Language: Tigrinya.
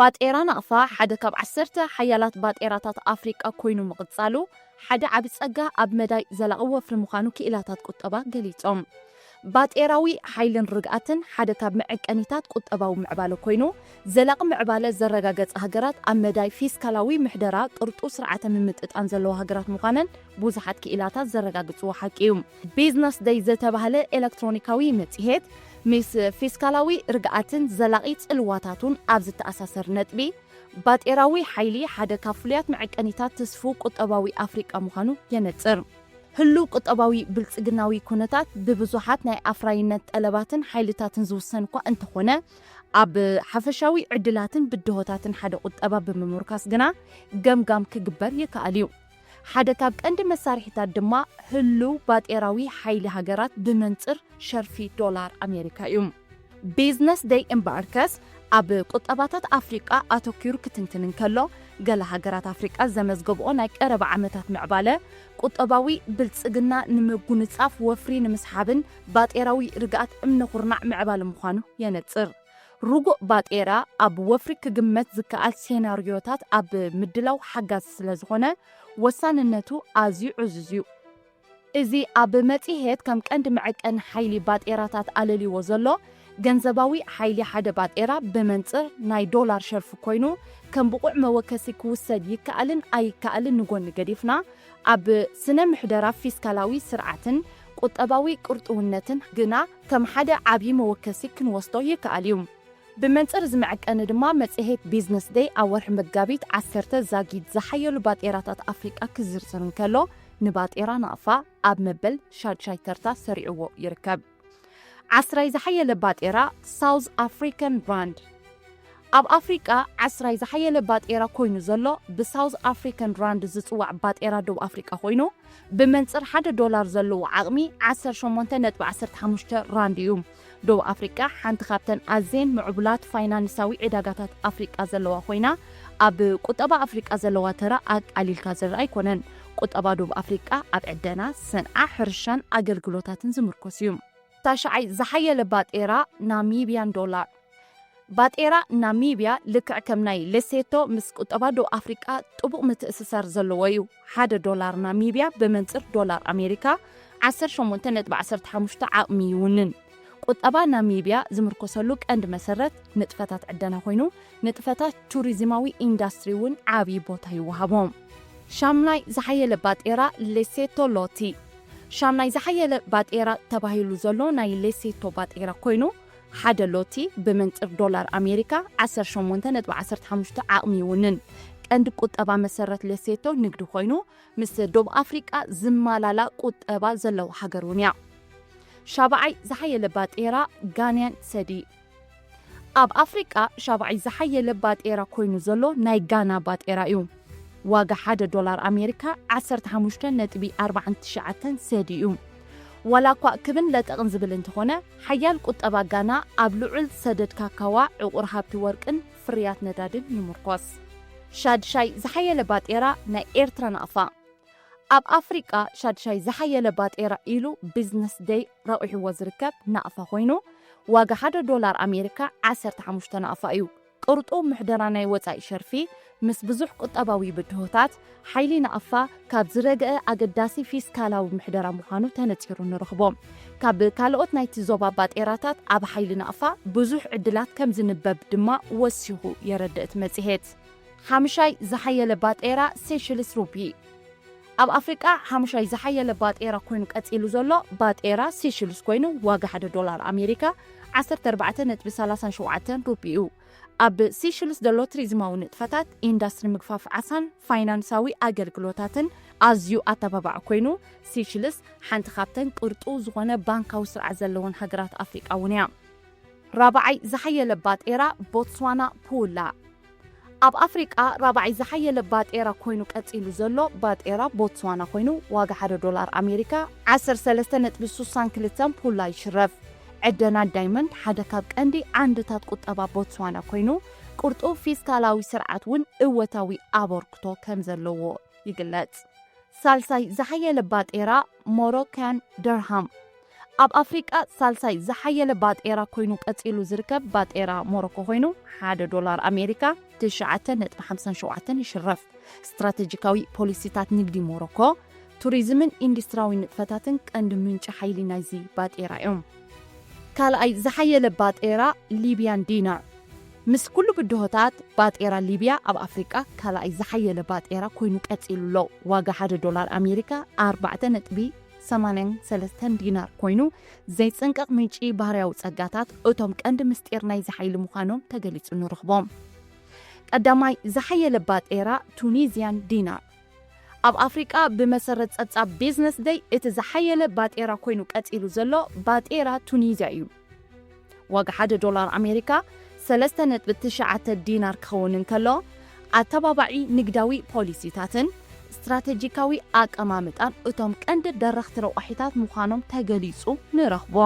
ባጤራ ናቕፋ ሓደ ካብ ዓሰርተ ሓያላት ባጤራታት ኣፍሪቃ ኮይኑ ምቕጻሉ ሓደ ዓቢ ጸጋ ኣብ መዳይ ዘላቒ ወፍሪ ምዃኑ ክኢላታት ቁጠባ ገሊጾም። ባጤራዊ ሓይልን ርግኣትን ሓደ ካብ መዐቀኒታት ቁጠባዊ ምዕባለ ኮይኑ፣ ዘላቒ ምዕባለ ዘረጋገጸ ሃገራት ኣብ መዳይ ፊስካላዊ ምሕደራ ቅርጡ ስርዓተ ምምጥጣን ዘለዋ ሃገራት ምዃነን ብዙሓት ክኢላታት ዘረጋግጽዎ ሓቂ እዩ። ቢዝነስ ደይ ዝተባህለ ኤለክትሮኒካዊ መጽሔት፣ ምስ ፊስካላዊ ርግኣትን ዘላቒ ጽልዋታቱን ኣብ ዝተኣሳሰር ነጥቢ፣ ባጤራዊ ሓይሊ ሓደ ካብ ፍሉያት መዐቀኒታት ትስፉው ቁጠባዊ ኣፍሪቃ ምዃኑ የነጽር። ህሉው ቁጠባዊ ብልጽግናዊ ኩነታት ብብዙሓት ናይ ኣፍራይነት ጠለባትን ሓይልታትን ዝውሰን እኳ እንተኾነ፣ ኣብ ሓፈሻዊ ዕድላትን ብድሆታትን ሓደ ቁጠባ ብምምርካስ ግና ገምጋም ክግበር ይከኣል እዩ። ሓደ ካብ ቀንዲ መሳርሒታት ድማ ህሉው ባጤራዊ ሓይሊ ሃገራት ብመንጽር ሸርፊ ዶላር ኣሜሪካ እዩ። ቢዝነስ ደይ እምበኣርከስ፣ ኣብ ቁጠባታት ኣፍሪቃ ኣተኲሩ ክትንትን እንከሎ፣ ገለ ሃገራት ኣፍሪቃ ዘመዝገብኦ ናይ ቀረባ ዓመታት ምዕባለ፣ ቁጠባዊ ብልጽግና ንምጉንጻፍ ወፍሪ ንምስሓብን ባጤራዊ ርግኣት እምነ ኩርናዕ ምዕባለ ምዃኑ የነጽር። ርጉእ ባጤራ ኣብ ወፍሪ ክግመት ዝከኣል ሴናርዮታት ኣብ ምድላው ሓጋዚ ስለ ዝኾነ፣ ወሳንነቱ ኣዝዩ ዕዙዝ እዩ። እዚ ኣብ መጽሔት ከም ቀንዲ መዐቀኒ ሓይሊ ባጤራታት ኣለልይዎ ዘሎ፣ ገንዘባዊ ሓይሊ ሓደ ባጤራ ብመንጽር ናይ ዶላር ሸርፊ ኮይኑ፣ ከም ብቑዕ መወከሲ ክውሰድ ይከኣልን ኣይከኣልን ንጎኒ ገዲፍና፣ ኣብ ስነ ምሕደራ ፊስካላዊ ስርዓትን ቁጠባዊ ቅርጥውነትን ግና ከም ሓደ ዓቢ መወከሲ ክንወስዶ ይከኣል እዩ። ብመንጽር እዚ መዐቀኒ ድማ መጽሔት ቢዝነስ ደይ ኣብ ወርሒ መጋቢት ዓሰርተ ዛጊድ ዝሓየሉ ባጤራታት ኣፍሪቃ ክዝርዝር እንከሎ፣ ንባጤራ ናቕፋ ኣብ መበል ሻድሻይ ተርታ ሰሪዕዎ ይርከብ። ዓስራይ ዝሓየለ ባጤራ ሳውዝ ኣፍሪካን ራንድ። ኣብ ኣፍሪቃ ዓስራይ ዝሓየለ ባጤራ ኮይኑ ዘሎ ብሳውዝ ኣፍሪካን ራንድ ዝጽዋዕ ባጤራ ደቡብ ኣፍሪቃ ኮይኑ፣ ብመንጽር ሓደ ዶላር ዘለዎ ዓቕሚ ዓሰርተ ሸሞንተ ነጥቢ ዓሰርተ ሓሙሽተ ራንድ እዩ። ደቡብ ኣፍሪቃ ሓንቲ ካብተን ኣዝየን ምዕቡላት ፋይናንሳዊ ዕዳጋታት ኣፍሪቃ ዘለዋ ኮይና፣ ኣብ ቁጠባ ኣፍሪቃ ዘለዋ ተራ ኣቃሊልካ ዝረኣ ኣይኮነን። ቁጠባ ደቡብ ኣፍሪቃ ኣብ ዕደና፣ ሰንዓ፣ ሕርሻን ኣገልግሎታትን ዝምርኮስ እዩ። ታሽዓይ ዝሓየለ ባጤራ ናሚብያን ዶላር። ባጤራ ናሚብያ ልክዕ ከም ናይ ሌሴቶ ምስ ቁጠባ ደቡብ ኣፍሪቃ ጥቡቕ ምትእስሳር ዘለዎ እዩ። ሓደ ዶላር ናሚብያ ብመንጽር ዶላር ኣሜሪካ ዓሰርተ ሸሞንተ ነጥቢ ዓሰርተ ሓሙሽተ ዓቕሚ ይውንን። ቁጠባ ናሚብያ ዝምርኮሰሉ ቀንዲ መሰረት ንጥፈታት ዕደና ኮይኑ፣ ንጥፈታት ቱሪዝማዊ ኢንዳስትሪ እውን ዓብዪ ቦታ ይወሃቦ። ሻምናይ ዝሓየለ ባጤራ ሌሴቶ ሎቲ። ሻምናይ ዝሓየለ ባጤራ ተባሂሉ ዘሎ ናይ ሌሴቶ ባጤራ ኮይኑ፣ ሓደ ሎቲ ብመንጽር ዶላር ኣሜሪካ ዓሰርተ ሸሞንተ ነጥቢ ዓሰርተ ሓሙሽተ ዓቕሚ ይውንን። ቀንዲ ቁጠባ መሰረት ሌሴቶ ንግዲ ኮይኑ፣ ምስ ደቡብ ኣፍሪቃ ዝማላላ ቁጠባ ዘለዋ ሃገር እውን እያ። ሻብዓይ ዝሓየለ ባጤራ ጋንያን ሰዲ። ኣብ ኣፍሪቃ ሻብዓይ ዝሓየለ ባጤራ ኮይኑ ዘሎ ናይ ጋና ባጤራ እዩ። ዋጋ ሓደ ዶላር ኣሜሪካ ዓሰርተ ሓሙሽተ ነጥቢ ኣርባዓን ትሽዓተን ሰዲ እዩ። ዋላ እኳ ክብን ለጠቕን ዝብል እንተኾነ፣ ሓያል ቁጠባ ጋና ኣብ ልዑል ሰደድ ካካዋ፣ ዕቑር ሃብቲ ወርቅን ፍርያት ነዳድን ይምርኮስ። ሻድሻይ ዝሓየለ ባጤራ ናይ ኤርትራ ናቕፋ። ኣብ ኣፍሪቃ ሻድሻይ ዝሓየለ ባጤራ ኢሉ ቢዝነስ ደይ ረቑሕዎ ዝርከብ ናቕፋ ኮይኑ፣ ዋጋ ሓደ ዶላር ኣሜሪካ ዓሰርተ ሓሙሽተ ናቕፋ እዩ። ቅርጡ ምሕደራ ናይ ወጻኢ ሸርፊ ምስ ብዙሕ ቁጠባዊ ብድሆታት፣ ሓይሊ ናቕፋ ካብ ዝረግአ ኣገዳሲ ፊስካላዊ ምሕደራ ምዃኑ ተነጺሩ ንረኽቦ። ካብ ካልኦት ናይቲ ዞባ ባጤራታት ኣብ ሓይሊ ናቕፋ ብዙሕ ዕድላት ከም ዝንበብ ድማ ወሲኹ የረድእ እቲ መጽሔት። ሓምሻይ ዝሓየለ ባጤራ ሴሽልስ ሩፒ። ኣብ ኣፍሪቃ ሓምሻይ ዝሓየለ ባጤራ ኮይኑ ቀጺሉ ዘሎ ባጤራ ሴሽልስ ኮይኑ፣ ዋጋ ሓደ ዶላር ኣሜሪካ ዓሰርተ ኣርባዕተ ነጥቢ ሰላሳን ሸውዓተን ሩፒ እዩ። ኣብ ሴሽልስ ዘሎ ቱሪዝማዊ ንጥፈታት፣ ኢንዳስትሪ ምግፋፍ ዓሳን ፋይናንሳዊ ኣገልግሎታትን ኣዝዩ ኣተባባዒ ኮይኑ፣ ሴሽልስ ሓንቲ ካብተን ቅርጡ ዝኾነ ባንካዊ ስርዓት ዘለወን ሃገራት ኣፍሪቃ እውን እያ። ራብዓይ ዝሓየለ ባጤራ ቦትስዋና ፑላ። ኣብ ኣፍሪቃ ራብዓይ ዝሓየለ ባጤራ ኮይኑ ቀጺሉ ዘሎ ባጤራ ቦትስዋና ኮይኑ፣ ዋጋ ሓደ ዶላር ኣሜሪካ ዓሰርተ ሰለስተ ነጥቢ ስሳን ክልተን ፑላ ይሽረፍ። ዕደና ዳይመንድ ሓደ ካብ ቀንዲ ዓንድታት ቁጠባ ቦትስዋና ኮይኑ፣ ቅርጡ ፊስካላዊ ስርዓት እውን እወታዊ ኣበርክቶ ከም ዘለዎ ይግለጽ። ሳልሳይ ዝሓየለ ባጤራ ሞሮካን ደርሃም። ኣብ ኣፍሪቃ ሳልሳይ ዝሓየለ ባጤራ ኮይኑ ቀጺሉ ዝርከብ ባጤራ ሞሮኮ ኮይኑ፣ ሓደ ዶላር ኣሜሪካ ትሽዓተ ነጥቢ ሓምሳን ሸውዓተን ይሽረፍ። ስትራተጂካዊ ፖሊሲታት ንግዲ ሞሮኮ፣ ቱሪዝምን ኢንዱስትሪያዊ ንጥፈታትን ቀንዲ ምንጪ ሓይሊ ናይዚ ባጤራ እዮም። ካልኣይ ዝሓየለ ባጤራ ሊብያን ዲናር። ምስ ኩሉ ብድሆታት፣ ባጤራ ሊብያ ኣብ ኣፍሪቃ ካልኣይ ዝሓየለ ባጤራ ኮይኑ ቀጺሉ ኣሎ። ዋጋ ሓደ ዶላር ኣሜሪካ ኣርባዕተ ነጥቢ ሰማንያን ሰለስተን ዲናር ኮይኑ፣ ዘይጽንቀቕ ምንጪ ባህርያዊ ጸጋታት እቶም ቀንዲ ምስጢር ናይዚ ሓይሊ ምዃኖም ተገሊጹ ንረኽቦም። ቀዳማይ ዝሓየለ ባጤራ ቱኒዝያን ዲናር። ኣብ ኣፍሪቃ ብመሰረት ጸብጻብ ቢዝነስ ደይ እቲ ዝሓየለ ባጤራ ኮይኑ ቀጺሉ ዘሎ ባጤራ ቱኒዝያ እዩ። ዋጋ ሓደ ዶላር ኣሜሪካ ሰለስተ ነጥቢ ትሽዓተ ዲናር ክኸውን እንከሎ፣ ኣተባባዒ ንግዳዊ ፖሊሲታትን ስትራተጂካዊ ኣቀማምጣን እቶም ቀንዲ ደረኽቲ ረቋሒታት ምዃኖም ተገሊጹ ንረኽቦ።